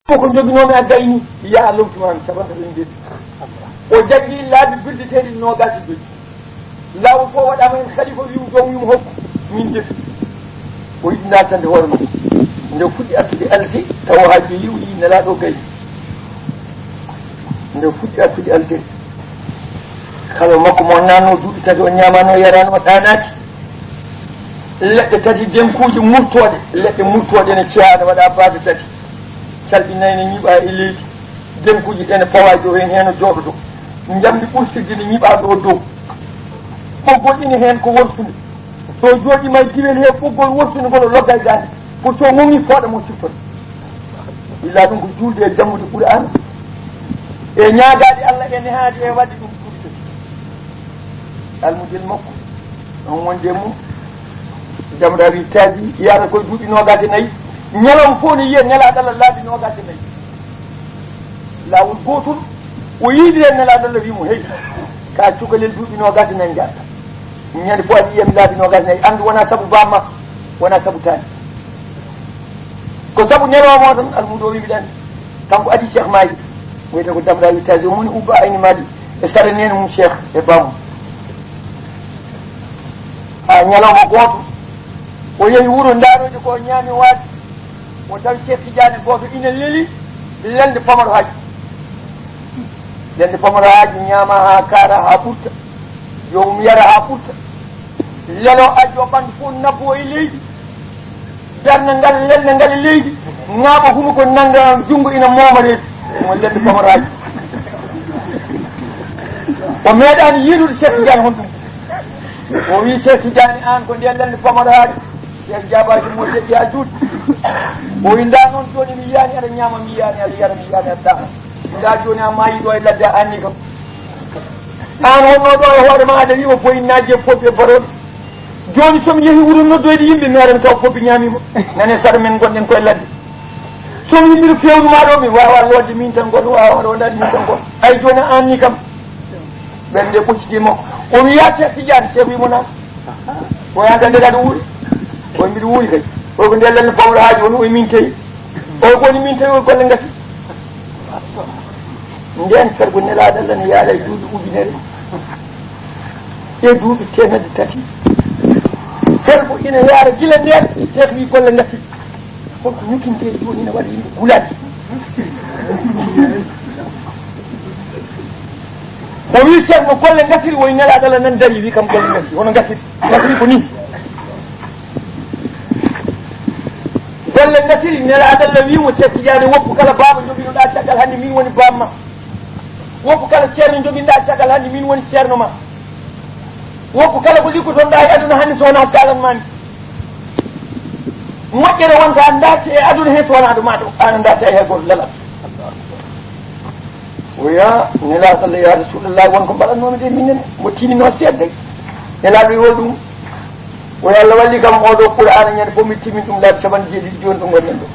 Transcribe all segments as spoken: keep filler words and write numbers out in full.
Ko joginoomi a gayni, yaa lomtuma mi capanɗe ɗen jeeɗi. O jaggi laabi birdeteeɗi noogaas e joyi. Laawol fof waɗaama heen, khalifa wi'u joom wi'u mo hokku, min defi. O yiɗi naatande hoore makko. Nde fuɗɗi artude alte, tawa haa joyi o yii nelaaɗo gayni. Nde fuɗɗi artude alte, kala makko mo naatno duuɓi tati, o ñaamaano, yaraano, o ɗaanaaki. Leɗɗe tati denkuuji murtooɗe, leɗɗe murtooɗe ne ceyaa, ne waɗa baage tati. Calɗi nayi ne ñiɓaa e leydi. Denkuuji ɗe ne pawaa ɗo heen, heen o jooɗoto. Njamndi ɓurtirdi ne ñiɓaa ɗo dow. Ɓoggol ine heen ko wortude. So jooɗiima e diwel he ɓoggol wortude ngol o logga e daande. Ko so ŋoŋi fooɗa mo siftora. Illa ɗum ko juulde e janngude Qur'aan. E ñaagaade Allah e nehaade e waɗde ɗum duuɓi tati. Almudel makko, on wonde e mum, Jamra wi taji, yara koye duuɓi noogaas e nayi. Ñalawma fof ne yiya nelaaɗo Allah laabi noogaas e nayi. Laawol gootol, o yiidi heen nelaaɗo Allah wi mo, "Hey, ka cukalel duuɓi noogaas e nayi njaarta. Ñande fof aɗa yiya mi laabi noogaas e nayi, anndu wonaa sabu baamma, wonaa sabu taani." Ko sabu ñalawma o tan, almuudo o wi, "Mbiɗa anndi." Kanko adi Cheikh Mahi, wiyetee ko Damra Wittaji, o moni ubba ayni Mali, e sara nene mum Cheikh e bamum. Ha ñalawma gooto, o yehi wuro ndaaroyde ko o ñaami waade, o tawi Cheikh Tidiane gooto ina leli lelde pamaro haji. Lelde pamaro haji ñaama ha kaara ha ɓurta, joomum yara ha ɓurta. Lelo ajjo ɓanndu fof nabbo e leydi. Darna ngal, lelna ngal e leydi, ŋaaɓa hunuko, nannga junngo ina mooma reedu. Mo lelni pamaraaji. O meeɗaani yiidude Cheikh Tidiane honɗum. O wii Cheikh Tidiane, aan ko ndeen lelni pamaraaji. Cheikh jaabaaki mo, deƴƴi haa juuti. O wii, ndaa noon jooni mi yiyaani aɗa ñaama, mi yiyaani aɗa yara, mi yiyaani aɗa ɗaana. Ndaa jooni a maayii ɗo e ladde, a anni kam. Aan wonnoo ɗo e hoore ma, aɗa wiya o boyinnaaji e fodde e baroɗe. Jooni so mi yehi wuro noddoyde yimɓe, mi aran taw fodde ñaamiima. Nane sara men ngonɗen koye ladde. So mi yimɓe feewnu ma ɗo, mi waawa loodde min tan goɗɗo, waawa rondaade min tan goɗɗo. Ay jooni a anni kam. Ɓen nde ɓocciti makko. O wi, "Yaa Cheikh Tidiane." Cheikh wi mo na. O yaa tan nde kadi wuuri. O mbiɗo wuuri kay. O ko nde lelle pawɗo haaji on, o min tawi. O ko woni min tawi o golle ngasi. Nden fergo nelaaɗo Allah ne yaara e duuɓi ujunere e duuɓi teemedde tati. Fergo ina yaara gila nden, Cheikh wi golle ngasi. Holko ñukkinte jooni ina waɗi yimɓe gulaɗi. O wi Cheikh mo golle ngasiri, woy nelaaɗo Allah nan dari wi kam golle ngasi, hono ngasiri. Ngasiri ko ni. Golle ngasiri, nelaaɗo Allah wi mo Cheikh Tidiane, woppu kala baaba jogiɗoɗa caggal hannde min woni bamma. Woppu kala ceerno jogiɗoɗa caggal hannde min woni ceerno ma. Woppu kala ko liggotoɗa e aduna hannde so wona kalan mami. Moƴƴere wonta ndaarte e aduna he so wona ɗum aɗo an ndaarte e hay goto lelal. Oya, nelaaɗo Allah, ya Rasulullah, won ko mbaɗatnoomi de minen, mbo tinino seeɗa de. Nelaaɗo wi hol ɗum? Oya, Allah walli kam oɗo Qur'aana ñande fof mi timin ɗum laabi capanɗe jeeɗiɗi jooni ɗo ngonɗen ɗo.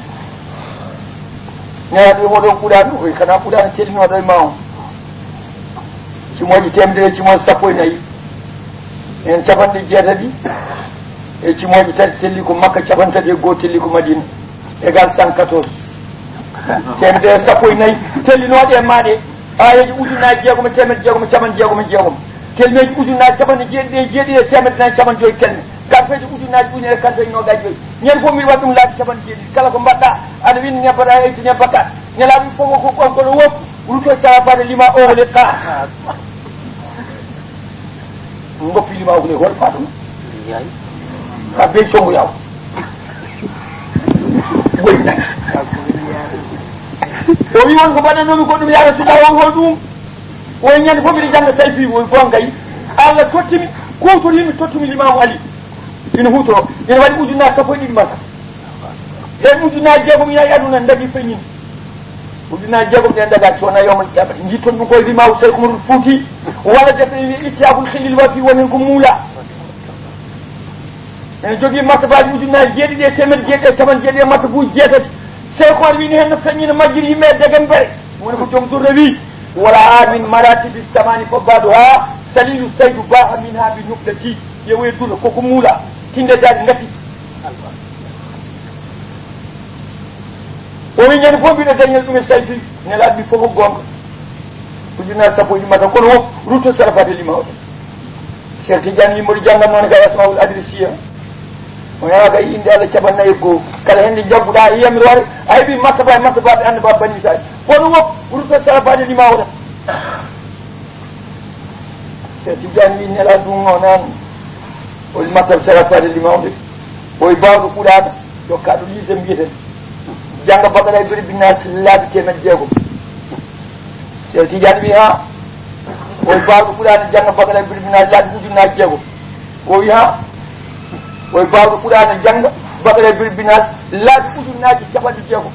Nelaaɗo wi oɗo Qur'aana, oy kana Qur'aana telinooɗo e ma on. Cimooji teemedere, cimooji sappo e nayi. En capanɗe jeetati e cimooji tati telli ko Makka, capanɗe tati e goo telli ko Madina. Égal cent quatorze. Teemedere sappo e nayi tellinooɗe e maaɗe, aayeeje ujunnaaje jeegom e teemedde jeegom e capanɗe jeegom e jeegom. Kelmeeji ujunnaaje capanɗe jeeɗiɗi e jeeɗiɗi e teemedde nayi capanɗe joyi kelme. Kalfeeje ujunnaaje ujunere kalfeeje noogaas joyi. Ñande fof mbiɗa waɗa ɗum laabi capanɗe jeeɗiɗi. Kala ko mbaɗɗa, aɗa winndi ñebbe, aɗa yaltina bakkaat. Nelaaɗo fof ko, ko, ko, ko, woppu, rutto e sara fade lima o le ka. Ngoppi lima o le hoore Fatuma. Yaay. Ka be songo yaw. Woy. O wi won ko mbaɗanoomi ko ɗum, ya Rasulullah, won hol ɗum? O wi ñande fof mbiɗa jannga sayfi, o wi bon kay. Allah tottimi, kuutori mi tottumi Limaamu Ali. Ina huutoro, ina waɗi ujunnaaji sappo e ɗiɗi masa. Ɓen ujunnaaji jeegom ina e aduna, dañi feññinde. Ujunnaaji jeegom ɗen daga cona yawmal qiyamati. Jitton ɗum koye Rimaahu Seyku Umarul Fuuti. Walla defte ɗe wiye Ittihaful Xillil Wafi, woni ko muula. Ene jogii martabaaji ujunnaaji jeeɗiɗi e teemedde jeeɗiɗi e capanɗe jeeɗiɗi e martabuuji jeetati. Seyku Umar wini heen no feññina majjiri yimɓe e degembere. Woni ko joom durre wi, wala ha min maratibi samani fo baadu ha salilu saydu baha min ha bi nuɓɗati. Yewoye durre koko muula. Tinde daɗi ngati. O wi ñande fof mbiɗo dañel ɗum e saytude, Nelaaɗo wi fof ko goonga. Ujunnaji sappo e ɗiɗi mata, kono fof rutto sarafaade lima o. Cheikh Tidiane wi mboɗo janngan noon ka Asmaul Adrisiya. O yaha kay innde Allah capanɗe nayi e goo. Kala hende jagguɗa e yamiroore, a heɓi martaba e martabaɓe annabaaɓe Bani Israil. Kono fof rutto sarafaade lima o tan. Cheikh Tidiane wi Nelaaɗo ɗum o nan. O wi martaba sarafaade lima o de. O wi baawɗo Qur'aana. Jokka ɗo lycée mbiyeten. Jannga Baqara e Birbi Naas laabi teemeɗɗe jeegom. Cheikh Tidiane wi ha. O wi baawɗo Qur'aana jannga Baqara e Birbi Naas laabi ujunnaaji jeegom. O wi ha. O wi baawɗo Qur'aana jannga Baqara e Birbi Naas laabi ujunnaaji capanɗe jeegom.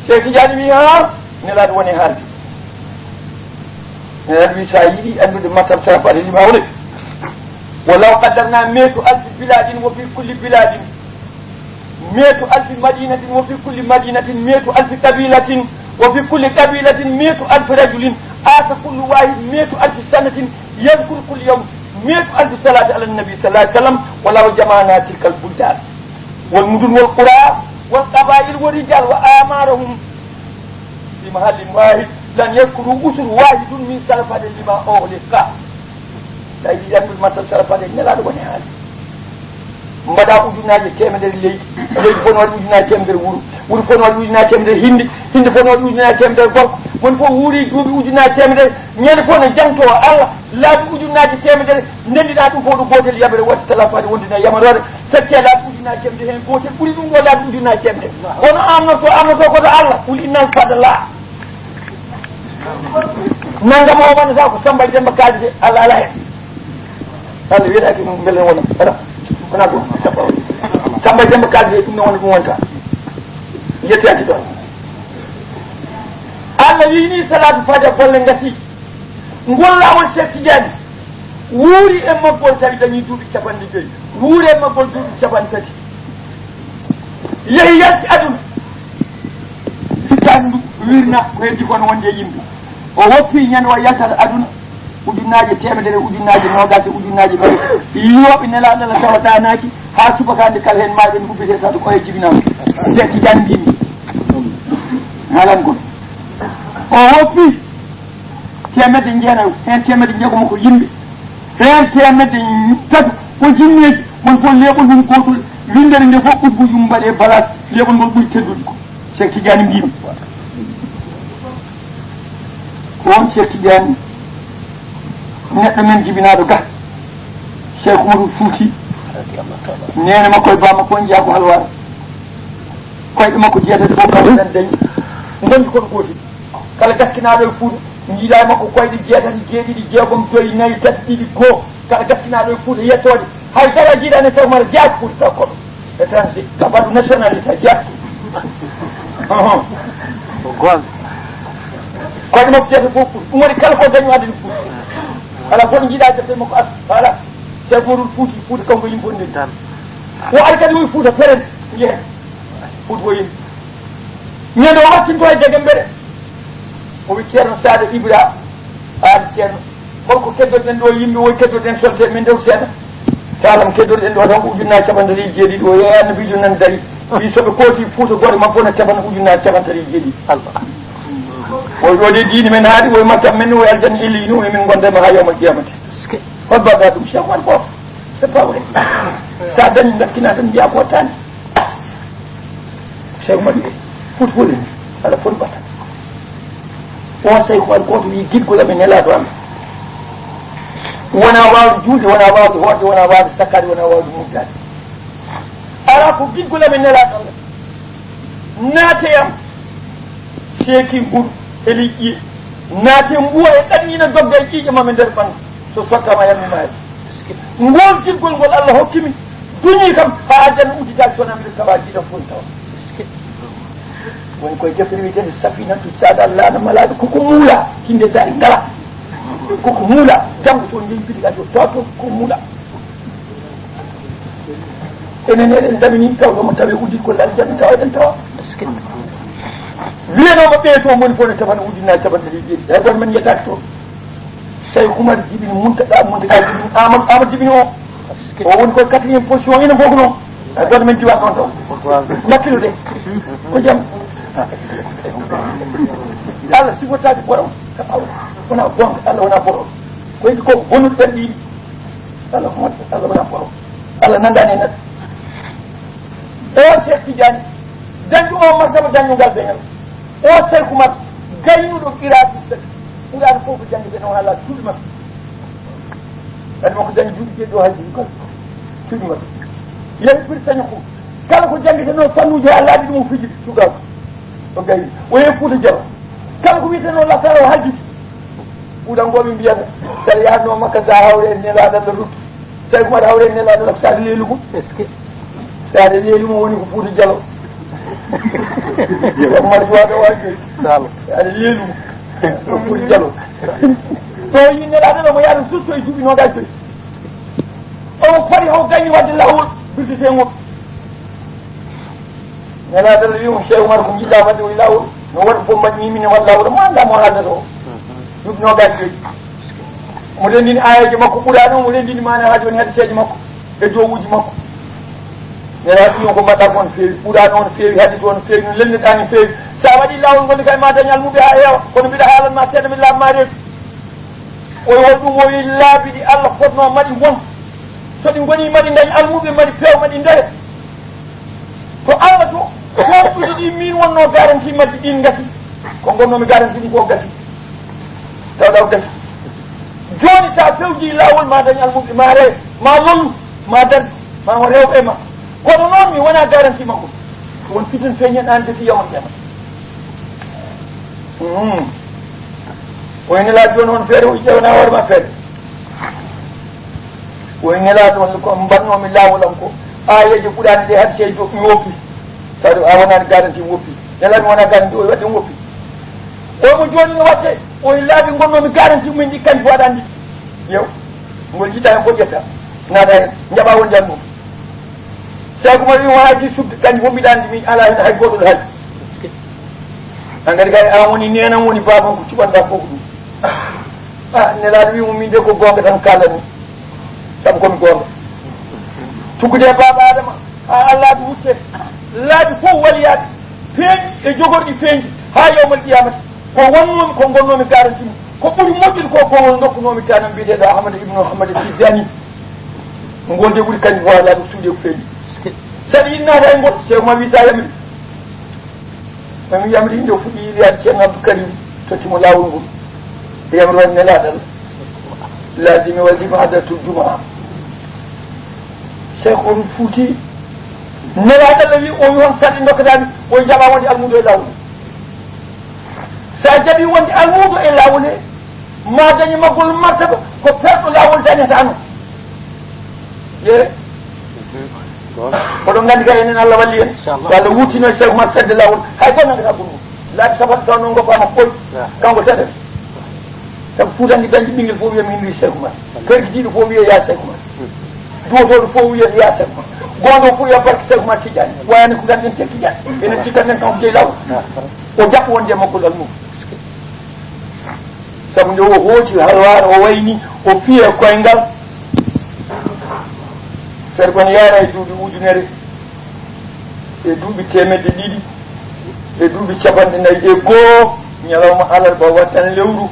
Cheikh Tidiane wi ha. Nelaaɗo woni haalde. Nelaaɗo wi sa yiɗi anndude martaba sarafaade lima o de. ولو قدرنا مائة ألف بلاد وفي كل بلاد مائة ألف مدينة وفي كل مدينة مائة ألف قبيلة وفي كل قبيلة مائة ألف رجل عاش كل واحد مائة ألف سنة يذكر كل يوم مائة ألف صلاة على النبي صلى الله عليه وسلم ولو جمعنا تلك البلدان والمدن والقرى والقبائل والرجال وأعمارهم في محل واحد لن يذكروا عشر واحد من سلف لما أغلق. Tawi ɗi ɗan ɗum masal sara faade nelaaɗo woni haali. Mbaɗa ujunnaaje teemedere leydi. Leydi fof no waɗi ujunnaaje teemedere wuro. Wuro fof no waɗi ujunnaaje teemedere hindi. Hindi fof no waɗi ujunnaaje teemedere gorko. Woni fof wuuri duuɓi ujunnaaje teemedere. Ñande fof no jangto Allah laabi ujunnaaje teemedere. Ndendiɗa ɗum fof ɗo gootel yamere waɗi sala faade wonde no yamaroore. Feccee laabi ujunnaaje teemedere heen gootel ɓuri ɗum ɗo laabi ujunnaaje teemedere. Kono an noto an noto koto Allah wuli innal fadala. Nangam o wonata ko Samba Demba Kadi de Allah ala hen. Hande wiyetake ɗum mbele wona ala. Wona ɗum. Samba Demba Kadi de ɗum ne wona ɗum wonta. Yettaki ɗon. Allah wini salatu faade golle ngasi. Ngol laawol Cheikh Tidiane wuuri e maggol tawi dañi duuɓi capanɗe joyi, wuuri e maggol duuɓi capanɗe tati, yehi yalti aduna. Fittaandu wirna ko heddi kono wonde e yimɓe. O woppi ñande o yaltata aduna ujunnaaje teemedere, ujunnaaje noogaas e ujunnaaje ɗiɗi. Yiyooɓe nelaaɗo Allah tawa ɗaanaaki haa subaka nde kala heen maaɗen ubbitee tato ko e jibinaama. Cheikh Tidiane mbimi haalan kon. O woppi teemedde jeenayo, heen teemedde jeegom ko yimɓe, heen teemedde tati ko jinneeji. Mon fof leeɓol mum gootol, winndere nde fof ɓubbu yum mbaɗe balaas, leeɓol ngol ɓuri teddude ko Cheikh Tidiane mbimi. Ko on Cheikh Tidiane, neɗɗo men jibinaaɗo ga, Cheikh Umarul Fouti, neene makko e baa makko on jeyaa ko halwaar. Koyɗe makko jeetati fof kala tan dañi ngonndi kono gootel. Kala gaskinaaɗo e Fuuta, njiidaa e makko koyɗe jeetati, jeeɗiɗi, jeegom, joyi, nayi, tati, ɗiɗi, goo. Kala gaskinaaɗo e Fuuta yettoode, hay dara jiiɗaani e Cheikh Oumar jeyaa ko Fuuta taw koɗo. Étranger, ka baɗu nationalité jeyaa. Ahon. Ko goonga. Koyɗe makko jeetati fof Fuuta. Ɗum waɗi kala ko dañi addi Fuuta. Kala fof njiiɗaa defte makko as. Voilà. Cheikh Oumar Fouti, Fuuta kanko yimɓe wonde. Tan. O ari kadi o Fuuta feren. Njeehe. Fuuta o yimɓe. Ñande o wattinto e Degembere. O wi Ceerno Saada Ibra, aali Ceerno. Holko keddoɗen ɗo yimɓe, o keddoɗen solte men ndew seeɗa. Talam keddoɗen ɗo tan ko ujunnaaji capanɗe tati e jeeɗiɗi, o yeeya annabiijo nan dari. Wi soɓe kooti Fuuta gooto makko na capan ujunnaaji capanɗe tati e jeeɗiɗi. Allah. O ɗo de diine men haali, o e makka men, o e aljanna illino, o e min gondema haa yawmal qiyamati. Hol baɗa ɗum Cheikh Oumar Kof? C'est pas vrai. Sa dañi dakkina tan mbiya ko tani. Cheikh Oumar wi foti foti ni ala foti bata. On Cheikh Oumar Kof wi giɗgol amen nelaɗo am. Wona wawde julde, wona wawde hoorde, wona wawde sakkade, wona wawde murtade. Ala ko giɗgol amen nelaɗo Allah. Naate yam seeki mburu e liƴƴi. Naate mbuwa e ɗanniina dogga e ƴiiƴe mame nder ɓanndu. So sottama yammi maari. Ngol giggol ngol Allah hokkimi duñi kam haa aljanna udditaaki sona mbiɗa tawa jiiɗam fof tawa. Woni koye deftere wiyetede Safinatu Sada Lana Malaɓe koko muula kinde dari ngala. Koko muula janngo toon njeyi bidi gajo to to koko muula. Enen eɗen ndamini taw ɗo mo tawi uddiɗgol aljanna tawa eɗen tawa. Wiyanoma ɓe to moni fof ne capana uddina capantati e jeeɗiɗi hay goto men yettaki toon. Cheikh Oumar jibini Muntaga, Muntaga jibini Amadou, Amadou jibini o. O woni koye quatrième position ina fof ko noon. Goto men jiwa ɗon ɗo. Makkilude. Ko jam. Allah sifotaade borom. Wona gonga. Allah wona borom. Ko yiɗi ko bonnude ɓen ɗiɗi. Allah ko moƴƴo. Allah wona borom. Allah nandani e neɗɗo. O Cheikh Tidiane. Dañɗo o martaba dañɗo ngal dañal. O Cheikh Oumar. Gaynuɗo qiraati. Qur'an fof ko jangde no ala duuɓi makko. Kadi makko dañi duuɓi jeeɗi ɗo hay duuɓi kala. Cuuɗi makko. Yeru pir sañi ko. Kala ko jangete noon fannuuji haa laaɓi ɗum o fiji sukaako. O gayi. O yehi Fuuta Jalo. Kala ko wiyetee noon lasaara o hajjude. Fuutankooɓe mbiyata. Kala yahatnoo Makka sa hawre e nelaaɗo Allah rukki. Tawi ko mbaɗa hawre e nelaaɗo Allah saade leelu mum. Est-ce que? Saade leelu mum woni ko Fuuta Jalo. Ko mbaɗa suwaade o waɗde. Saade leelu mum. Ko Fuuta Jalo. Ɗo yi nelaaɗo Allah mo yaata susto e duuɓi noogaas joyi. Omo foti haw gañi wadde laawol birtete ngol. Nelaaɗo Allah wi mo Cheikh Oumar ko jiɗɗa wadde o laawol. No waɗa fof mbaɗ mimi ne waɗa laawol mo annda mo haaldata o. Duuɓi noogaas joyi. Mo renndini aayeeje makko ɓuraano, mo renndini maana haa jooni hadiseeje makko e dowuuji makko. Nelaaɗo wi ko mbaɗɗa ko on feewi, ɓuraano on feewi, hadis on feewi, no lelneɗaa ni feewi. Sa waɗi laawol ngol kay ma dañ almuɓe haa heewa, kono mbiɗa haalan ma seeɗa mi laaɓ ma reedu. O wi hol ɗum? O wi laabi ɗi Allah fotnoo maɗi won. So ɗi ngonii maɗi ndañ almuɓe, maɗi peew, maɗi ndoya. Ko Allah to, ko ɗuɗi ɗi min wonnoo garanti majji ɗin ngasi. Ko ngonnoomi garanti ɗum ko gasi. Tawɗa o gasi. Jooni sa fewji laawol ma dañ almuɓe, ma ree, ma lollu, ma dan, ma o rewɓe ma. Kono noon mi wona garanti makko. Won fitin feeñen an defi yawmal kiyama. Hmm. O ene laa jooni on feere, o ƴeewna hoore ma feere. O ene laa ɗon ko mbaɗnoomi laawol am ko aayeeje ɓuraani ɗe hadisee jo mi woppi. Tawi a wonaani garanti woppi. Nelaaɗo wona garanti o waɗde woppi. O mo jooni no waɗde, o e laabi ngonnoomi garanti mumen ɗi kanji waɗande. Yew, ngol jiɗɗa hen fof ƴetta. Naata hen, njaɓa wonde an ɗum. Sabu ma ɗum haaji subde kanji fof mbiɗa anndi min alaa hen hay gooto ɗo haaji. An kadi kay an woni nenan woni baban ko cuɓanɗa fof ko ɗum. Ah, nelaaɗo wi mo min de ko goonga tan kaalami. Sabu komi goonga. Tuggude e baaba Adama, haa Allah ɗum wutte. Laabi fof waliyaaɓe, peeñi e jogorɗi peeñi, haa yawmal qiyamati. Ko wonnoomi, ko ngonnoomi garanti mum. Ko ɓuri moƴƴude ko, ko ngol ndokkunoomi tanam biyeteeɗo Ahmad ibnu Ahmad Tijjani. Ngol de ɓuri kanjum fof alaa ɗum suuɗi e ko feeñi. Saɗa yiɗi naata e ngol, Seeku ma wi sa yamiri. Mami yamri nde o fuɗɗi yiɗoyaade Ceerno Abdou Karim, tottimo laawol ngol. Yamri waɗi nelaaɗo Allah. Laazimi waɗi hadratul jumaa. Cheikh Omar Fouti, nelaaɗo Allah wi, o wi on sarɗi dokkataami, o jaɓa wonde almuudo e laawol. Sa jaɓi wonde almuudo e laawol he, ma dañi maggol martaba, ko perɗo laawol dañatano. Ye. Oɗon nganndi kay enen Allah walli en. Inchallah. Yo Allah wuttino e Cheikh Oumar fedde laawol. Hay ko nanngata ɓurɗo. Laabi sappo taw noon ngoppaama foy. Ya. Kanko seeɗa. Sabu Fuutanke dañde ɓinngel fof wiya min wi Cheikh Oumar. Pergitiiɗo fof wiya ya Cheikh Oumar. Duwotooɗo fof wiya ya Cheikh Oumar. Goonɗo fof wiya barke Cheikh Oumar Tidiane. Wayani ko ngannden Cheikh Tidiane. Enen cikkaten kanko jeyi laawol. Ya. O jaɓ wonde e makko almuudo. Sabu nde o hooti halwaar, o wayni, o fiye koyngal. Feere kon yaara e duuɓi ujunere, e duuɓi teemedde ɗiɗi, e duuɓi capanɗe nayi e goo, ñalawma alarba wattan lewru.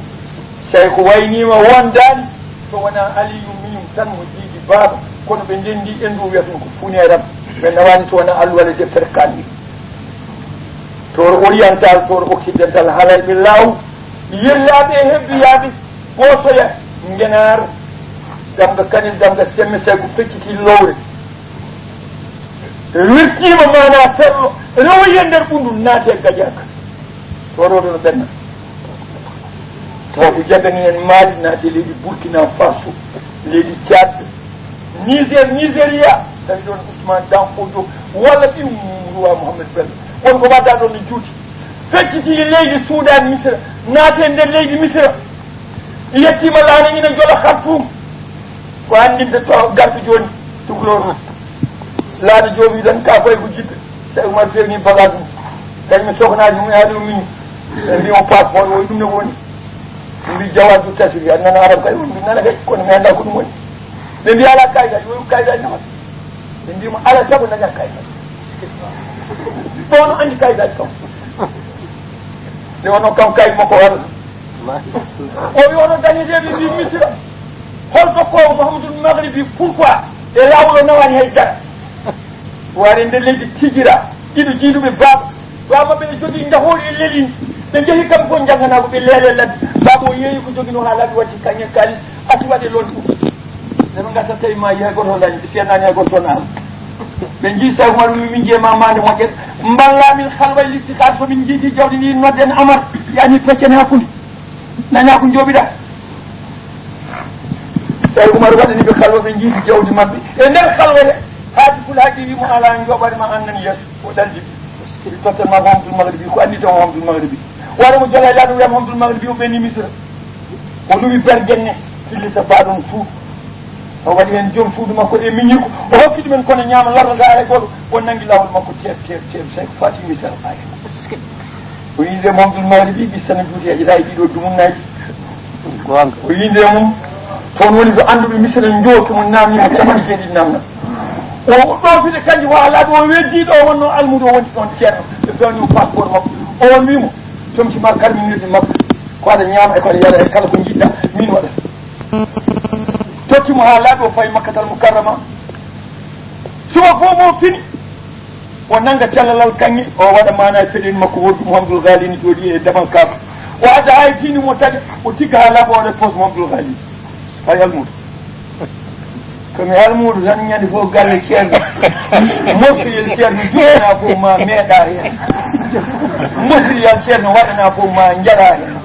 Say ko wayniima wondaani, so wonaa Aliyu miyum tan mo jiidi baaba, kono ɓe ndenndi e ndu wiyata ɗum ko funeeram. Ɓe nawaani so wonaa alluwal e deftere kaanni. Toor oriental, toor occidental, haalayɓe laaw, yellaaɓe e hebbiyaaɓe, ɓoosoya, ngenaar, damga kanel, damga semme, say ko fecciti lowre. Wirtiima maanaa fello, rewoyi e nder ɓunndu, naati e gajaaka. Toor oɗo no ɓenna. Taw ko jagani en Mali, naati e leydi Burkina Faso, leydi Tchad, Niger, Nigeria, tawi ɗon Ousmane Dan Fodio, walla ɓiy Roi Mohamed Bello. Won ko wadda ɗon no juuti. Fecciti leydi Soudan, Misira, naate nder leydi Misira. Yettima laana ina jola Khartoum. Ko anndinta to garɗo jooni, tukulor. Laana joomi tan ka fay ko jiɗɗo. Cheikh Oumar fewni bagage mum. Kañum e sohnaaji mum e haali ummini. Ɓe mbi on passeport o, ɗum ne woni. Ɓe mbi Jawadu Tasiri, a nana arab kay, on nana kay, kono mi annda ko ɗum woni. Ɓe mbi ala kayitaji, o kayitaji nama. Ɓe mbi mo, "Alaa sago dañaa kayit." Ɗo no anndi kayitaaji kam. Nde wonno kam kayit makko walla. O wi, "Onon dañeteeɓe mbi Misira, hol ko ko Mouhamadoul Maghribi, pourquoi e laawol o nawaani hay dara?" Waare nde leydi tijira, ɗiɗo jiiduɓe baaba, baaba maɓɓe ne jogii ndahoori e lelini. Ɓe njehi kamɓe fof njannganaa ko ɓe leele ladde. Baaba o yeeyi ko joginoo haa laaɓi, watti kañe kaalis, ati waɗe londe udditi. Nde ɓe ngarta tawi ma hay gooto hollaani, ɓe seeɗnaani hay gooto toon am. Ɓe njii Seeku Umar wi, "Min njeema maande moƴƴere. Mballa min halwa e listikaar, so min njiidi jawdi ndi nodden Amar, yani peccen hakkunde." Nana ko njooɓiɗaa. Seeku Umar waɗani ɓe halwa, ɓe njiidi jawdi maɓɓe. E nder halwa he, Haati Pulaaji wi mo, "Alaa njooɓaade ma an nani yeeso." O ɗaldi. Ɓe tottan ma Mouhamadoul Maghribi, ko anndi taw Mouhamadoul Maghribi. Wara mo jola e laawol, wiya Mouhamadoul Maghribi o ɓenni Misira. O luwi bergenne, fillisa baaɗon suudu. O waɗi heen joom suudu makko e miñirko. O hokki ɗumen kono ñaama lornataa hay gooto. O nanngi laawol makko teep, teep, teep, say ko faati Misira faati. O yii nde Mouhamadoul Maghribi, ɓe sana juuti, heƴataa e ɗiɗo dumunnaaji. Goonga. O yii nde mum, toon woni ko annduɓe Misira njooki mo, naamni mo capanɗe jeeɗiɗi naamna. O ɗoofide kanji waala ɗo, o weddi ɗo wonno almuudo, o woni ɗoon ceerno. Ɓe feewni mo passeport makko. O won wi mo, "Comci ma karminirɗi makko. Ko aɗa ñaama e ko aɗa yara e kala ko njiɗɗa, min waɗata." Totti mo haa laaɓi, o fayi Makkatal Mukarrama. Suba fof mo fini, o nannga callalal kaŋŋe, o waɗa maana e peɗeli makko wordu Mouhamadoul Ghali ne jooɗi e damal kaaba. O adda haa e diini mo taƴa, o tigga haa laaɓa, o waɗa poos Mouhamadoul Ghali. Hay almuudo. Ko mi almuudo tan, ñande fof galle ceerno. Moftuyel ceerno juɓɓinaa fof ma meeɗa heen. Moftuyel ceerno waɗanaa fof ma njaraa heen.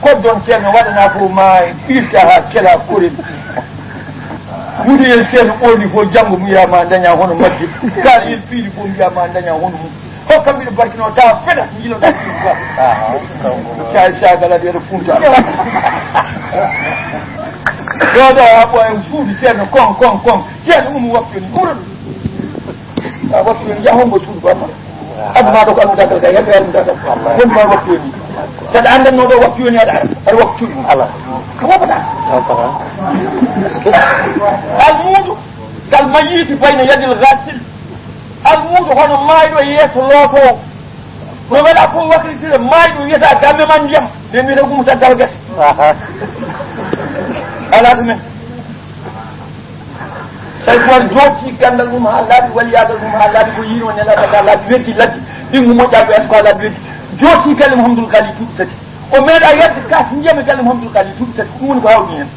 Koddon ceerno waɗanaa fof ma ɓirta haa kela korel. Wuduyel ceerno ɓoorni fof janngo mbiyaa ma daña hono majje. Kaaliyel piiri fof mbiyaa ma daña hono mum. Hokka mbiɗo barkino tawa feɗa njiloɗa. Caay sagala ɗeɗo funta. Ɗo ɗo a ɓoya suudu ceerno kon, kon, kon. Ceerno umu waktu ni ɓuura ɗum. A waktu ni yaha hombo suudu bamma. Aduna ɗo ko almudagal kay, yadde almudagal. Woni ma waktu ni. Saɗa andan no ɗo waktu ni aɗa, aɗa waktu ni. Ala. Ko wopata. Almuudu kal mayyiti bayna yadil ghasil. Almuudo hono maayɗo e yeeso lootoowo. No waɗa fof waklitire maayɗo wiyata gamme man ndiyam. Nde mbiyata gumta dal gasi. Aha. Ala ɗumen. Tawi ko waɗi jooti ganndal mum haa laaɓi, waliyaagal mum haa laaɓi, ko yiino Nelaaɗo haa laaɓi, weddi ladde, ɓinngu moƴƴaaɓe en ko haa laaɓi, weddi. Jooti galle Mouhamadoul Ghali duuɓi tati. O meeɗa yadde kaas ndiyam e galle Mouhamadoul Ghali duuɓi tati, ko ɗum woni ko hawni heen.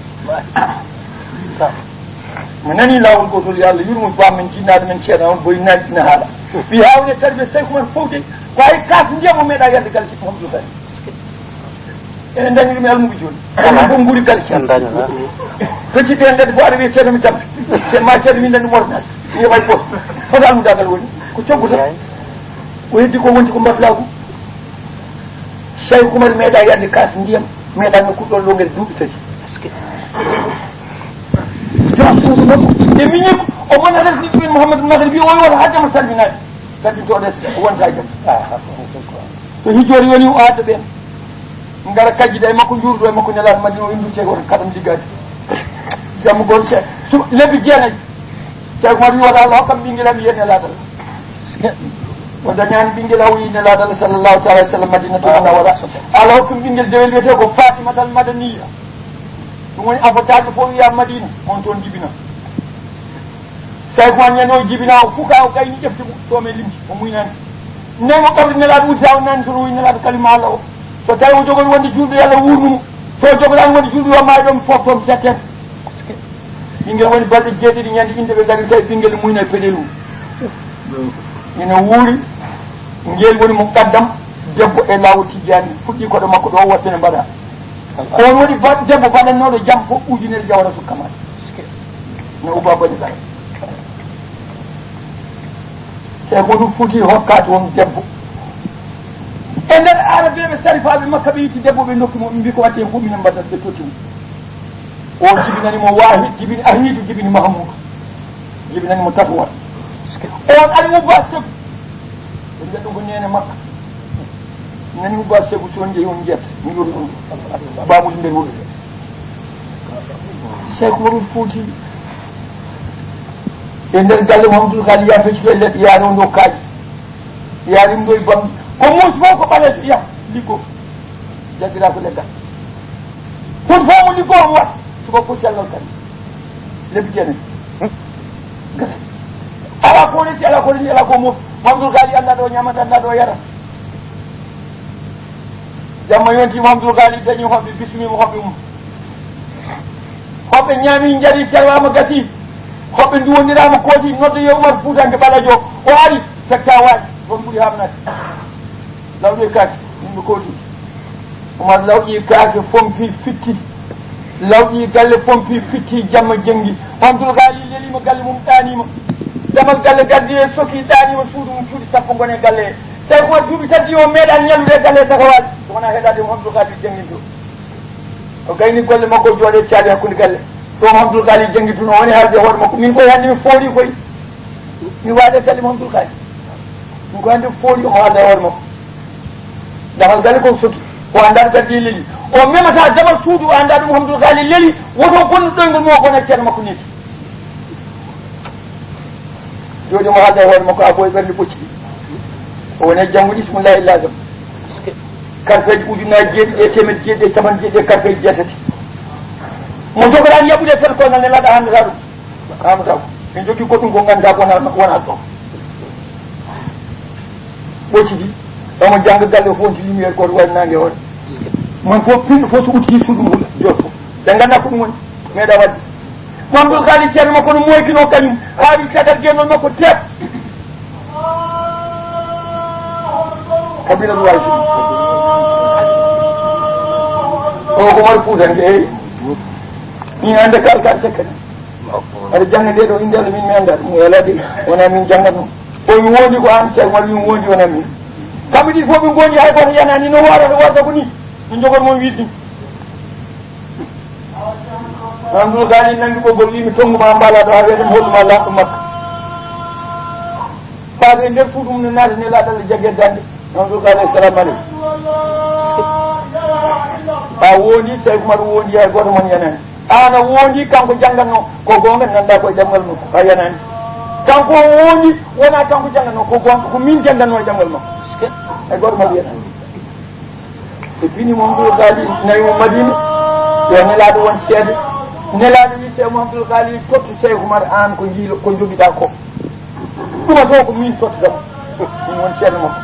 Mi nani laawol gootol, yo Allah yurmo bammen, jinnaaɗo men ceerno on Boy Naaji ina haala. Wi hawne tarbiya Seeku men fowde, ko hay kaas ndiyam o meeɗa yadde galle Mouhamadoul Ghali. Ene dañi ɗum e almuɓe jooni. Ala. Ɗum fof nguuri galle ceerno. Ɗum dañi, ha. Fecci ɓe ngadi fof aɗa wiya ceerno mi tampi. Te ma ceerno min nani ɗum ordonnance. Mi heɓay poste. Hoto almudagal woni? Ko coggu tan. Yaay. O heddi ko wonti ko mbaɗlaagu. Seeku Umar meeɗa yadde kaas ndiyam, meeɗa nokku ɗon longel duuɓi tati. Joom suudu makko, e miñi ko, o mona resdi ɗumen Mouhamadou Maghribi, o woni wata haddema salminaade. Kadi to ɗes, wonta e jam. To hijjoori woni o adda ɓeen. Ngara kajjida e makko, njuurdo e makko, Nelaaɗo Madina, o inndu cegol, kaɗam liggaade. Jamma gol ce-, su-, lebbi jeenayi. Seeku Umar wi wata Allah hokkam ɓinngel am, yiyen Nelaaɗo Allah. O dañaani ɓinngel, o wi Nelaaɗo Allah sallallahu ta'ala alaihi wasallam Madinatu Munawwara. Allah hokkam ɓinngel dewel wiyetee ko Fatimatal Madaniya. Ɗum woni afotaaɓe fof wiya Madina, on toon jibina. Seeku Umar ñande o jibina, o fuka, o gayni ƴefte mum, toon e limti, o muynani. Nde mo qabri Nelaaɗo wuddita, o nani toon, o wi Nelaaɗo kalima Allah o. So tawi o jogori wonde juulɗo, yo Allah wuurnu mo. So o jogoraani wonde juulɗo, yo maayo ɗo, mi foofto, mi setten. Ɓinngel woni balɗe jeeɗiɗi, ñande innde ɓe ngari tawi ɓinngel mum ina e peɗel mum. Ina wuuri, ngel woni muqaddam debbo e laawol Tijjaani, fuɗɗi koɗo makko ɗo, wattene mbaɗa. Ko on woni ba-, debbo baɗannooɗo jam fof ujunere Jawharatul Kamal. No Uba Bani Kala. Seeku ɗum foti hokkaade on debbo. E nder Arabeeɓe sarifaaɓe Makka, ɓe itti debbo, ɓe ndokki mo, ɓe mbi ko waɗi heen fof minen mbaɗata, ɓe totti mo. O jibinani mo Wahid, jibini Ahidu, jibini Mahmudu. Jibinani mo Tatuwal. On ari mo ba Segu. Ɓe mbiya ɗum ko neene makko. Nani mo ba Segu, so on njehi on njiyat. Mi ɗum ɗum. Bamuɗi nder wuro. Seeku Umar Fuuti. E nder galle Mamadou Kali, yaa fecci felle, yaa rewndo kaaƴe, yaa rimndo e bam. Ko muusi fof ko ɓaleejo, yaa liggo. Jaggira ko leggal. Foti fof mo liggo, omo waɗa. Suba ko cellal kadi. Lebbi jeenayi. Gasa. Ala ko resi, ala ko resi, ala ko mo-, Mamadou Kali annda ɗo ñamata, annda ɗo yara. Jamma yonti, Mamadou Kali dañi hoɓɓe, bismima hoɓɓe mum. Hoɓɓe ñaami, njari, calwama, gasi. Hoɓɓe nduwondirama, kooti, nodda yo Umar Fuutanke Ɓaleejo. O ari, fekka waɗi, on ɓuri hamnade. Lawƴe kaake, yimɓe kooti. Umar lawƴi kaake, fompi, fitti. Lawƴi galle, fompi, fitti, jamma jenngi. Abdul Ghali lelima galle mum, ɗanima. Damal galle gaddi e soki, ɗanima suudu mum, cuuɗi sappo ngone galle he. Tawi Umar duuɓi tati o meeɗa ñallude galle he saka waali. So wona heɗade mo Abdul Ghali jennginto. O gayni golle makko, jooɗe caali hakkunde galle. Ɗo mo Abdul Ghali jennginto, o woni haalde hoore makko. Min koye hannde mi foori koye. Mi waade galle mo Abdul Ghali. Ɗum ko hannde fooli omo haalda e hoore makko. Damal galle ko soki. O anndaa ɗo gaddi e leli. O memata damal suudu, o anndaa ɗum Abdul Ghali leli. Woto bonnu ɗoyngol mo, o bona ceerno makko neti. Jooɗi mo haalda e hoore makko, a ɓooy ɓernde ɓocci. O woni e janngo ismullahi lazam. Karfeeji ujunnaaji jeeɗiɗi e teemedde jeeɗiɗi e capanɗe jeeɗiɗi e karfeeji jeetati. Mo jogoɗaa yaɓude e foti koyngal ne laɗa hannde ɗum. Amata ko en jogii goɗɗum ko nganndaa wona, wona ɗo. Ɓoccidi, omo jannga galle o fof, wonti lumière gooto waɗi naange hoore. Mon fof pinɗo fof so udditi suudu mum jooɗo. Ɓe nganndaa ko ɗum woni. Meeɗa waɗde. Mamadou Kali ceerno makko no moykino kañum. Haa wi caggal gennol makko teep. Kabila Duway. O ko Umar Fuutanke, eyi. Min hannde kal kal sekkani. Aɗa jannga nde ɗo innde Allah, min mi anndaa ɗum, mi alaa de, wonaa min janngatno. O wi woodi ko aan, Cheikh Oumar wi woodi wonaa min. Kamɓe ɗiɗi fof ɓe ngondi, hay gooto yanaani, no warata warata ko ni. Min njogoto mon wiide ni. Abdul Ghani nanngi ɓoggol, wi mi tonngu ma, mbaalaa ɗo haa wiyata mi hoɗu ma laaɓɗo Makka. Faade e nder suudu mum ne naati, Nelaaɗo Allah jaggi e daande. Abdul Ghani, assalamu aleykum. A wondi, Cheikh Oumar wondi, hay gooto mon yanaani. Aan a wondi, kanko janngatno, ko goonga, nanndaa ko e ɗemngal makko, a yanaani. Kanko o wondi, wonaa kanko janngatno, ko goonga, ko min janngatno e ɗemngal makko. Hay gooto mon yanaani. Ɓe pini Mamadou Ghali, nawi mo Madina, yo Nelaaɗo won seede. Nelaaɗo wi, Cheikh Mamadou Ghali, tottu Cheikh Oumar aan ko yiilo, ko njogiɗaa ko. Ɗum ɗo ko min tottata mo. Min woni ceerno makko.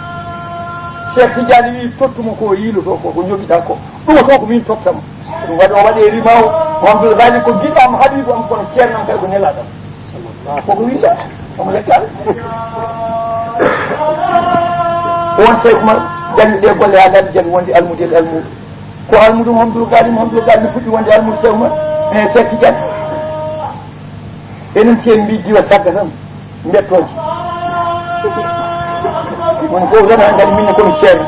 Cheikh Tidiane wi, tottu mo ko yiiloto ko, ko njogiɗaa ko. Ɗum ɗo ko min tottata mo. Ɗum waɗi, o waɗi e rima o, Mamadou Ghali ko giɗo am, habibu am, kono ceerno am kay ko Nelaaɗo am. Koko wiya, omo yettaani. Ko won Cheikh Oumar, janngi ɗe golle haa dañi janngi wonde almude e almuudo. Ko almudo Mamadou Ghali, Mamadou Ghali fuɗɗi wonde almudo Cheikh Oumar, e Cheikh Tidiane. Enen, si en mbii diwa Sagga tan, mbettooje. Woni fof tan haa ngadi min ne ko mi ceerno.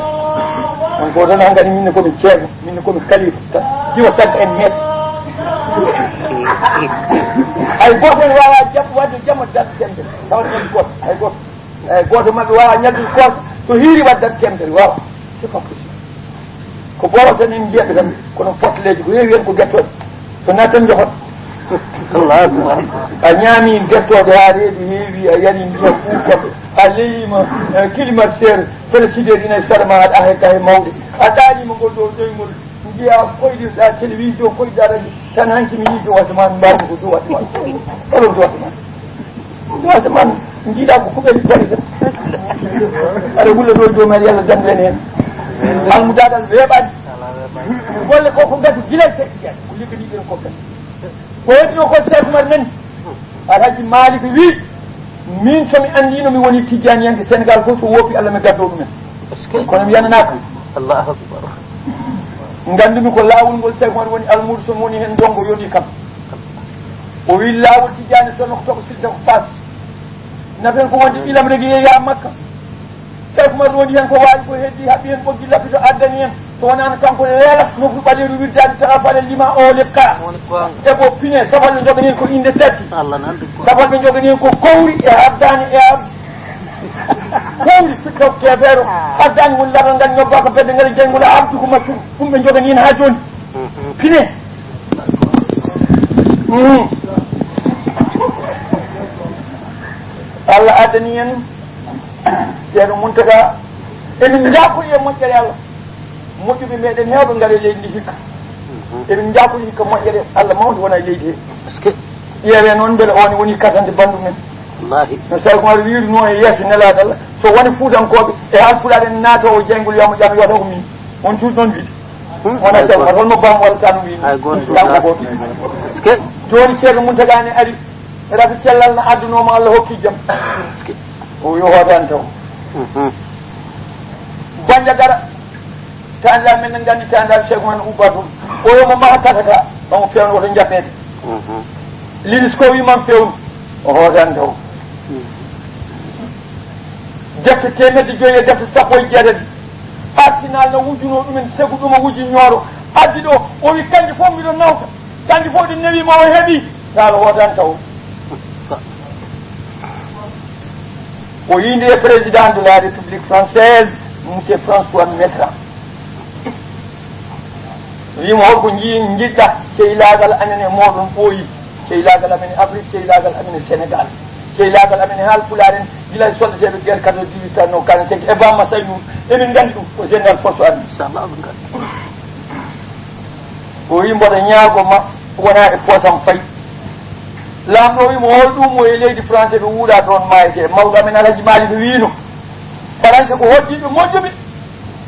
Woni fof tan haa ngadi min ne ko mi ceerno, min ne ko mi kalifa. Tan diwa Sagga en meeɗa. Hay gooto en waawaa jam-, waɗde jam e date temedere. Tawata en gooto, hay gooto. Eeyi, gooto maɓɓe waawaa ñallude koota, so hiiri waɗde tan temedere, waawaa. C'est pas possible. Ko boro tan en mbiyata tan, kono porteleeji ko heewi heen ko gettooɗe. So naat tan njogoto. Allahu akbar. A ñaami gettooɗe haa reedu heewi, a yari ndiyam ɓuuɓɗam, a leliima, eh, climatiseur, frigidaire ina e sara ma, aɗa ahe kahe mawɗe. A ɗaaniima ngol ɗo ɗoyngol. Mbiya koyɗirɗa télévision, koyɗa radio, tan hanki mi yii dow asamaan, mbaɗmi ko dow asamaan. Oɗon dow asamaan. Dow asamaan, njiiɗa ko kuɓel bari tan. Aɗa wulla ɗo e dow men, Yalla dandu en heen. Almudaagal weeɓaani. Golle ko ko ngatu gila e Seeɗa Tijaan. Ko liggani ɓen ko kadi. Ko heddi o ko Seeku Umar nani. Alhaji Malik wi, min so mi anndino mi woni tijjaniyanke Sénégal fof so woopi Allah mi gaddo ɗumen. Kono mi yananaaka. Allahu akbar. Nganndumi ko laawol ngol Seeku Umar woni almuudo, so mi woni heen ndongo yoni kam. O wi laawol tijjani so nokto ko sidda ko paas. Nafen ko wonde ilam regi yeeya Makka. Seeku Umar rondi heen ko waawi ko heddi, haɓi heen ɓoggi lapito addani en. So wonaano kanko leela nofru ɓaleeru wirdaade tagal faɗa lima o lekka. Woni goonga. E ko pine, safal ɓe njogani heen ko innde tati. Allah nan ɗum ko. Safal ɓe njogani heen ko kowri e ardaani e ar-, kowri fitto keefeero. Ah. Ardaani woni laral ngal ñobba ko bedde ngal e jeyngol e ardu ko maccuɗo. Ɗum ɓe njogani heen haa jooni. Mhm. Pine. Mhm. Allah addani en Ceerno Muntaga. Emin njaafori e moƴƴere Allah. Moƴƴuɓe meɗen heewɓe ngari e leydi ndi hikka. Emin njaafori hikka moƴƴere Allah mawnde wona e leydi he. Est-ce que ƴeewe noon mbele on woni kasante banndum en? Wallahi. No Sadio Kumar wiirnoo e yeeso nelaaɗo Allah, so woni Fuutankooɓe e Haalpulaar en naata o jeyngol yamo jam yota ko min. On cuuɗi noon wiide. Hmm, wona ay Sadio Kumar, holno bam walla tan wiide? Ay gooto. Jam ko gooto. Est-ce que jooni Ceerno Muntaga ne ari, rafi cellal na addunooma Allah hokki jam. Est-ce que o yo hootan taw. Mhm. Bannda dara. Taandaal men ne nganndi taandaal Cheikh Oumar Uba toon. O yo mo maha kataka, omo feewna woto njaɓeede. Mhm. Linis ko wi man feewnu, o hootan taw. Mhm. Defte teemedde joyi e defte sappo e jeetati. Arsenal no wujunoo ɗumen, segu ɗum o wuji ñooro. Addi ɗo, o wi kanji fof mbiɗo nawta. Kanji fof ɗi newi mo o heɓi. Taal o hootan taw. O yindi e président de la République française, monsieur François Mitterrand. Wiimo holko nji-, njiɗɗa sehilaagal amen e mooɗon ɓooyi, sehilaagal amen e Afrique, sehilaagal amen e Sénégal, sehilaagal amen e Haalpulaar en, gila e soldateeɓe guerre quatorze dix-huit quarante-cinq e Bamma Sagnoo, emin nganndi ɗum ko général François Mitterrand. Inchallah, ɓe nganndi. O wi mboɗo ñaago ma wona e poosam fay. Laamɗo o wi mo hol ɗum o e leydi France ɓe wuuɗa toon maayete. Mawɗo amen Alhaji Malick wiino, Faransa ko hoddiiɓe moƴƴuɓe.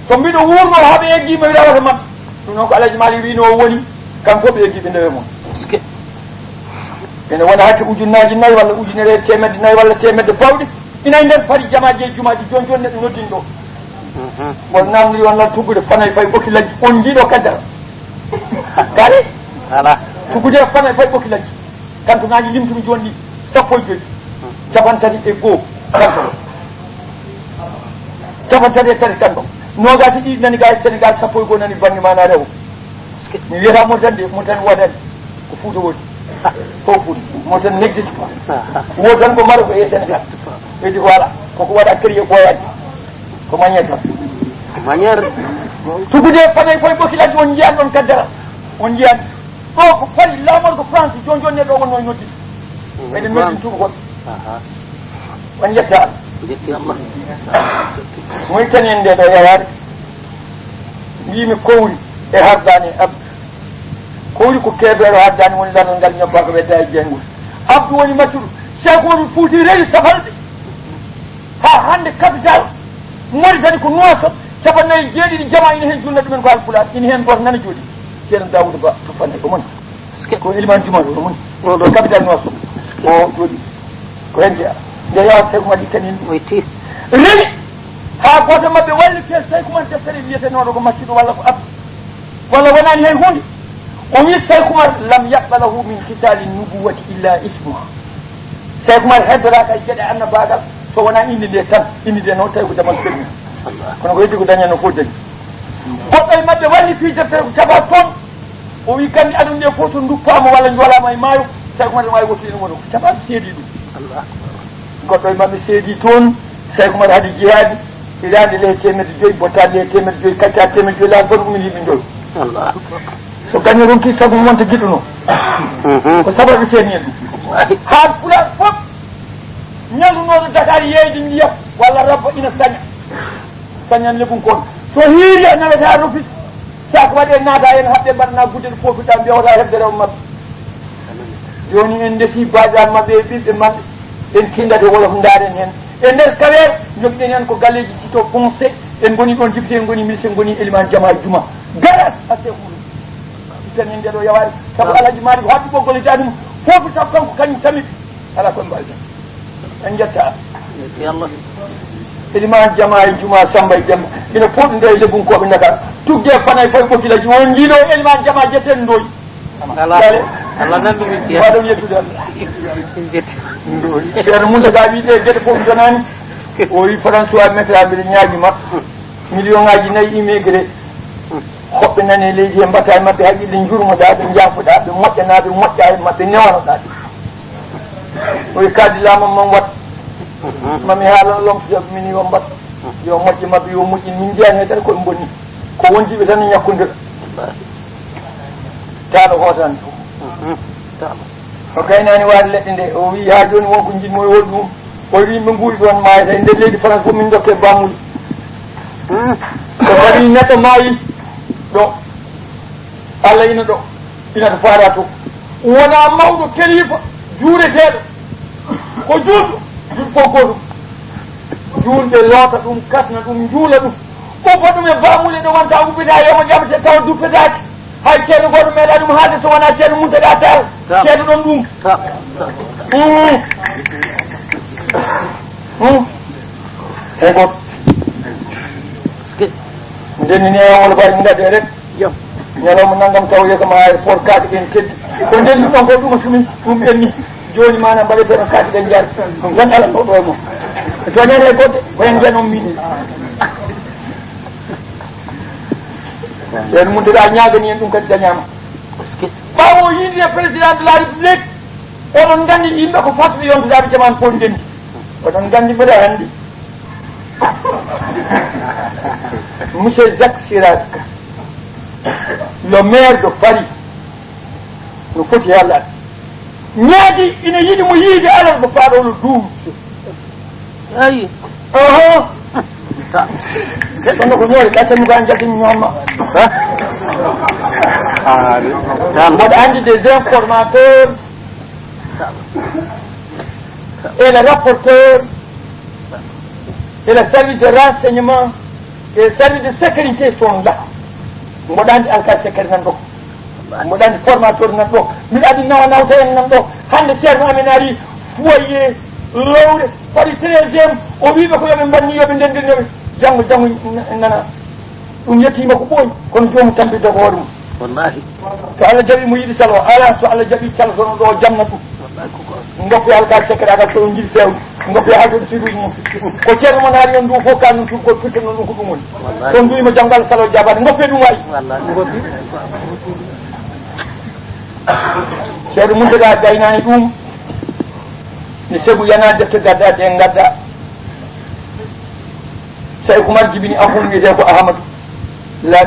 So mbiɗo wuurno haa ɓe eggi mi rawata maɓɓe. Ɗum noon ko Alhaji Malick wiino o woni, kanko ɓe eggi ɓe ndewe mum. Est-ce que ene wona hakke ujunnaaji nayi walla ujunere e teemedde nayi walla teemedde pawɗe. Ina e nder fari jamaaji e jumaaji jooni jooni neɗɗo noddin ɗo. Mhm. Won namdi won lan tuggude fanay fay ɓoki lajji. On njiiɗo kaddara. Kadi? Ala. Tuggude fanay fay ɓoki lajji. Kanto ngaji limtumi jooni ɗi sappo e joyi. Capantati e goo. Kanto. Capantati e tati kanto. Noogaati ɗiɗi nani ga e Sénégal, sappo e goo nani bangi mana rewo. Mi wiyata Mauritanie de, Mauritanie wodani. Ko Fouta woni. Ko Fouta. Mauritanie n'existe pas. Woo tan ko Maroc e Sénégal. Ɓe di voilà. Koko waɗa créé ɓooyaji. Ko manière tan. Manière. Tuggude fanay koye ɓoki ladde on njiyan ɗon kaddara. On njiyan. Ɗo ko Paris, laamorgo France, jooni jooni neɗɗo o wonno e noddi. Mhm. Eɗen noddi tugugol. Aha. On yetta Allah. Yetti Allah. Moy tan en nde ɗo yawaade. Mbimi kowri e hardani e Abdou. Kowri ko kebeero hardani woni laral ngal ñobba ko wedda e jeyngol. Abdou woni maccuɗo. Cheikh Oumar Fouti rewi safalɓe. Ha hande capital Mauritanie ko Nouakchott, capanɗe nayi e jeeɗiɗi jama ina hen julna ɗumen ko Haalpulaar, ina hen goto nana jooɗi. Ceerno Daouda Ba to fanne ko moni. Ko Elimane Juma ɗo moni. Ɗo ɗo capital Nouakchott. O jooɗi. Ko hen jeeya. Nde yawa Cheikh Oumar Ittanine. Rewi. Ha goto mabɓe walli ke Cheikh Oumar deftere wiyetenooɗo ko maccuɗo walla ko abdu. Walla wonani hay hunde. O wi Cheikh Oumar lam yaqbalahu min qitali nubuwati illa ismuha. Cheikh Oumar heddoraaka e geɗe annabagal so wona inde nde tan. Inde nde noon tawi ko jamal fermi. Kono ko heddi ko dañano fof dañi. Goɗɗo e mabɓe walli fi deftere ko caɓa toon. O wi kandi aduna nde fof to duppama walla joolama e maayo. Cheikh Oumar maayo woto ene wono ko caɓa seedi ɗum. Goɗɗo e maɓɓe seedi toon, Cheikh Oumar haadi jihaadi, hitaande le teemedde joyi, bottaade le teemedde joyi, kacca teemedde joyi, laal toon umini yimɓe njoyo. Allah. So gaño ronki sabu wonta giɗɗuno. Mhm. Ko sababu teeni en ɗum. Haalpulaar fof, ñalnunooɗo Dakar yeeyde ndiyam, walla rabba ina saña. Sañan lebun kon. So hiiri a nawata rufis, Saako waɗe naata en haɓɓe mbaɗana gudde ɗo pofita mbewata heɓde rewo maɓɓe. Jooni en ndesi baajaal maɓɓe e ɓiɓɓe maɓɓe. En tindata wolof ndaaren heen. E nder kaweer, njogiɗen heen ko galleeji Tito Ponce. En ngoni ɗoon député, en ngoni ministre, en ngoni élément jama e juma. Garat a seeɗa. Tan en ndeɗo yawaade. Sabu Alhaji Malick ko haɓɓi ɓoggol e daɗum. Fof taw kanko kañum tamit. Ala ko en mbawi tan. En jetta. Yalla. Eɗima jama e juma Samba e Demba. Ina pooɗi nde e lebunkoɓe Dakar. Tugge fanay fay ɓokilaji. On jiiɗo eɗima jama jetten ndoy. Ala. Dale. Allah nan ɗum itti. Waɗo yettude Allah. Jetti. Ndoy. Ceerno Mountaga wiide gede fof jonani. O wi François Mitterrand mbiɗa ñaagima. Million ngaji nayi immigré. Hoɓɓe nani e leydi he mbatta e maɓɓe haqqille, njurmoɗa ɓe, njaafoɗa ɓe, moƴƴana ɓe, moƴƴa e maɓɓe, newanoɗa ɓe. O wi kadi laamam man wat. Mami haalan lomtoyaaɓe min yo mbat. Yo moƴƴe maɓɓe, yo moƴƴin. Min njiyani hay tan koɓe bonni. Ko wondiɓe tan e ñakkundira. Taɗo hootan. Taɗo. O gaynani waade leɗɗe nde, o wi ha joni wonko jiɗmi e hol ɗum. O wi yimɓe nguuri ɗoon maayata e nder leydi France fof min dokke bamuli. Ko kadi neɗɗo maayi ɗo, Allah ina ɗo, ina to faara to. Wona mawɗo kelifa juureteeɗo, ko juulɗo, juul fof gootum. Juulɓe loota ɗum, kasna ɗum, njuula ɗum. Ko goɗɗum e bamule ɗo wonta ubbita yoma jaɓete tawa duppetaake. Hay ceerno gooto meeɗa ɗum haalde so wonaa ceerno Muntaga Taal. Ceerno ɗon ɗum. Eyi, gooto. Ndennini e wala bari ngade rek. Ñalawma nanngam taw yeeso ma aéroport kaake ɗen keddi. Ko ndenni ɗon ko ɗum sumi ɗum ɓenni. Jooni mana mbaɗe toon kaake ɗen jaari. Ɗum tan ala ɗo ɗo mo. E toñani e goɗɗe ko en janon min. Ɓen mum deɗa ñaagani en ɗum kadi dañaama. Ɓaawo yiide président de la république, oɗon nganndi yimɓe ko fasɓe yontudaade jaman fof ndenndi. Oɗon nganndi mbeɗa anndi. Monsieur Jacques Chirac, le maire de Paris, no foti e Allah. Ñaadi ina yiɗi mo yiide alal mo faaɗo no duuwi. Ayi. Oho. Kono ko ñoore ka tanu ka jaggi ñooma. Mboɗo anndi des informateurs et le rapporteur et le service de renseignement et le service de sécurité sont là. Mboɗo anndi alkaati secret nan ɗo. Mboɗo anndi formateur nan ɗo. Mbiɗo anndi nawa nawta en nan ɗo. Hannde ceerno amen ari foyer lowre waɗi treizième. O wiiɓe ko yoɓe mbanni yoɓe ndendirnoɓe. Janngo janngo nana. Ɗum yettiima ko ɓooyi, kono joomum tampi dogoore mum. Wallahi. To Allah jaɓi mo yiɗi salo, ala so Allah jaɓi salo sono ɗo jamna ɗum. Wallahi ko ko. Ngoppi alkaati sekkere agal ko ɗum jiɗi fewde. Ngoppi haalde siruji mum. Ko ceerno mon haali on ɗum fof kanum tun ko firtono ɗum ko ɗum woni. Wallahi. Ɗon duwi mo janngo Allah salo jabaade. Ngoppi ɗum wayi. Wallahi. Ngoppi. Ceerno Muntaga gaynani ɗum. Ne segu yana defte gadda ɗe gadda. Sey Kumar jibini afun wiyete ko Ahamadu. Laami